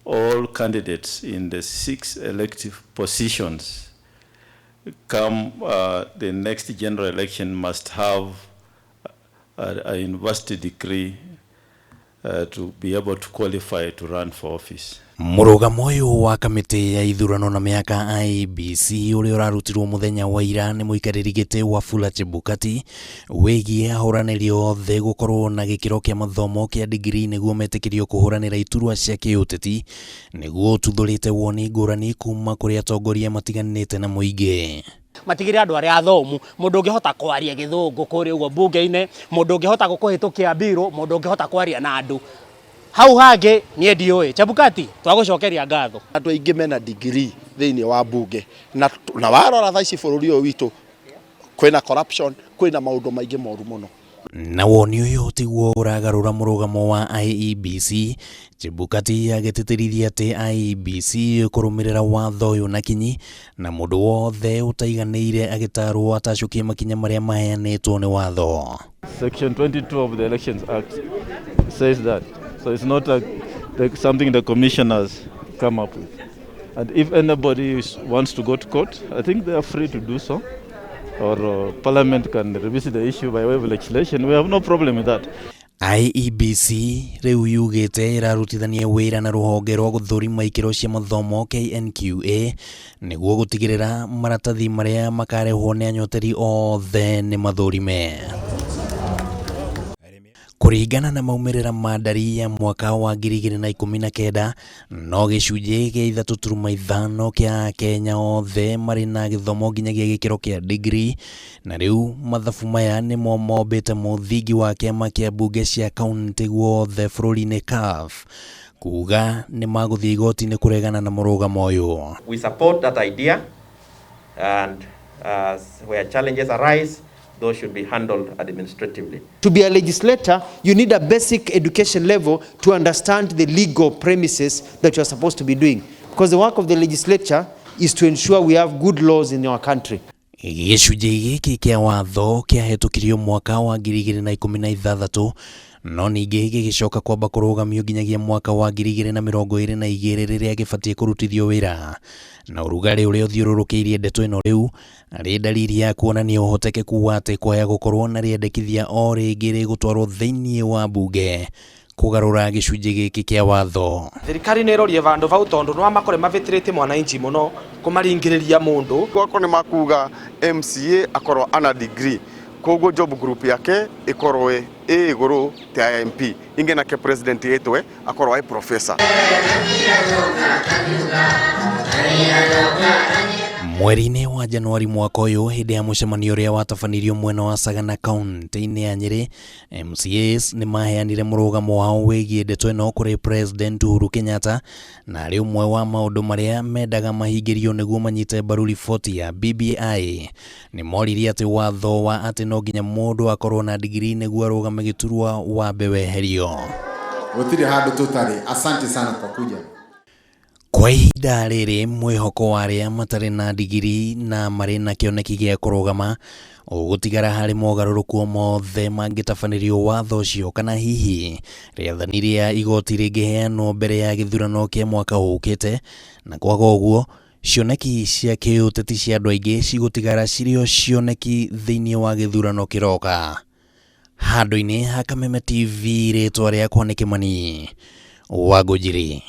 All candidates in the six elective positions come the next general election must have a university degree to be able to qualify to run for office. Mũrũgamo ũyũ wa kamĩtĩ ya ithurano na mĩhaka IEBC ũrĩa ũrarutirwo mũthenya wa ira nĩ mũikarĩri gĩtĩ Wafula Chebukati wĩgiĩ ahũranĩri othe gũkorwo na gĩkĩro kĩa mathomo kĩa degree nĩguo metĩkĩrio kũhũranĩra iturwa cia kĩũteti nĩguo ũtuthũrĩte woni ngũrani kuma kũrĩ atongoria matiganĩte na mũingĩ. Matigire andũ arĩa athomu, mũndũ ũngĩhota kwaria Gĩthũngũ kũrĩa ũguo mbunge-inĩ, mũndũ ũngĩhota gũkũhĩtũkia mbirũ, mũndũ ũngĩhota kwaria na andũ hau hangĩ. Niĩ ndiũĩ. Chebukati, twagũcokeria ngatho. Andũ aingĩ mena degree thĩinĩ wa mbunge na warora thaa ici bũrũri ũyũ witũ kwĩna corruption, kwĩna maũndũ maingĩ moru mũno. Na woni ũyũ tiguo ũragarũra mũrũgamo wa IEBC, Chebukati agĩtĩtĩrithia atĩ IEBC kũrũmĩrĩra watho ũyũ na kinyi na mũndũ wothe ũtaiganĩire agĩtarwo atacũkie makinya marĩa maheanĩtwo nĩ watho. Section 22 of the Elections Act says that. So it's not something the commissioners come up with. And if anybody wants to go to court, I think they are free to do so. Or Parliament can revisit the issue by way of legislation. We have no problem with that. IEBC rĩu yugĩte ĩrarutithania wĩra na rũhonge rwa gũthũrima ikĩro cia mathomo KNQA nĩguo gũtigĩrĩra maratathi marĩa makarehwo nĩ anyoteri othe nĩ mathũrime. Kũringana na maumĩrĩra ma ndari ya mwaka wa 2019, no gĩcunjĩ gĩa 3.5 kĩa Akenya othe marĩ na gĩthomo nginyagia gĩkĩro kĩa degree, na rĩu mathabu maya nĩmo mombĩte mũthingi wa kĩama kĩa mbunge cia kaunti guothe bũrũri-inĩ CAF kuga nĩ magũthiĩ igoti-inĩ kũregana na mũrũgamo ũyũ. We support that idea, and where challenges arise, those should be handled administratively. To be a legislator, you need a basic education level to understand the legal premises that you are supposed to be doing. Because the work of the legislature is to ensure we have good laws in our country. Gĩcunjĩ gĩkĩ kĩa watho kĩahĩtũkirio mwaka wa 2016, no ningĩ gĩgĩcoka kwamba kũrũgamio nginyagia mwaka wa 2022 rĩrĩa gĩbatiĩ kũrutithio wĩra. Na ũrugarĩ ũrĩa ũthiũrũrũkĩirie ndeto ĩno rĩu arĩ ndariri ya kuonania ũhotekeku wa atĩ kwaya gũkorwo na rĩendekithia o rĩngĩ rĩgũtwarwo thĩinĩ wa mbunge kũgarũra gĩcunjĩ gĩkĩ kĩa watho. Thirikari nä ĩrorie vandũ vau tondũ no makore mavĩtĩrĩtie mwananchi mũno kũmaringĩrĩria mũndũ. Gwako nĩ makuga MCA akorwo ana degree, koguo job group yake ikorwo ĩ igũrũ ta ya MP, inge nake president yetwe akorwo ai professor. Mweri-inĩ wa Januari mwaka ũyũ, hĩndĩ ya mũcemanio ũrĩa watabanirio mwena wa Sagana kaunti-inĩ ya Nyĩrĩ, MCAs nĩ maheanire mũrũgamo wao wĩgiĩ ndeto ĩno kũrĩ President Uhuru Kenyatta, na arĩ ũmwe wa maũndũ marĩa mendaga mahingĩrio nĩguo manyite mbaru riboti ya BBI. Nĩ moririe atĩ watho wa atĩ no nginya mũndũ akorwo na degree nĩguo arũgame gĩturwa wambe weherio. Gũtirĩ handũ tũtarĩ. Asante sana kwa kuja. Kwa ihinda rĩrĩ, mwĩhoko wa arĩa matarĩ na ndigiri na marĩ na kĩoneki gĩa kũrũgama ũgũtigara harĩ mogarũrũku mothe mangĩtabanĩrio watho ũcio, kana hihi rĩathani rĩa igoti rĩngĩheanwo mbere ya gĩthurano kĩa mwaka ũkĩte, na kwaga ũguo cioneki cia kĩũteti cia andũ aingĩ cigũtigara cirĩ o cioneki thĩinĩ wa gĩthurano kĩroka. Handũ-inĩ ha Kameme TV, rĩtwa rĩakwa nĩ Kĩmani wa Ngũnjiri.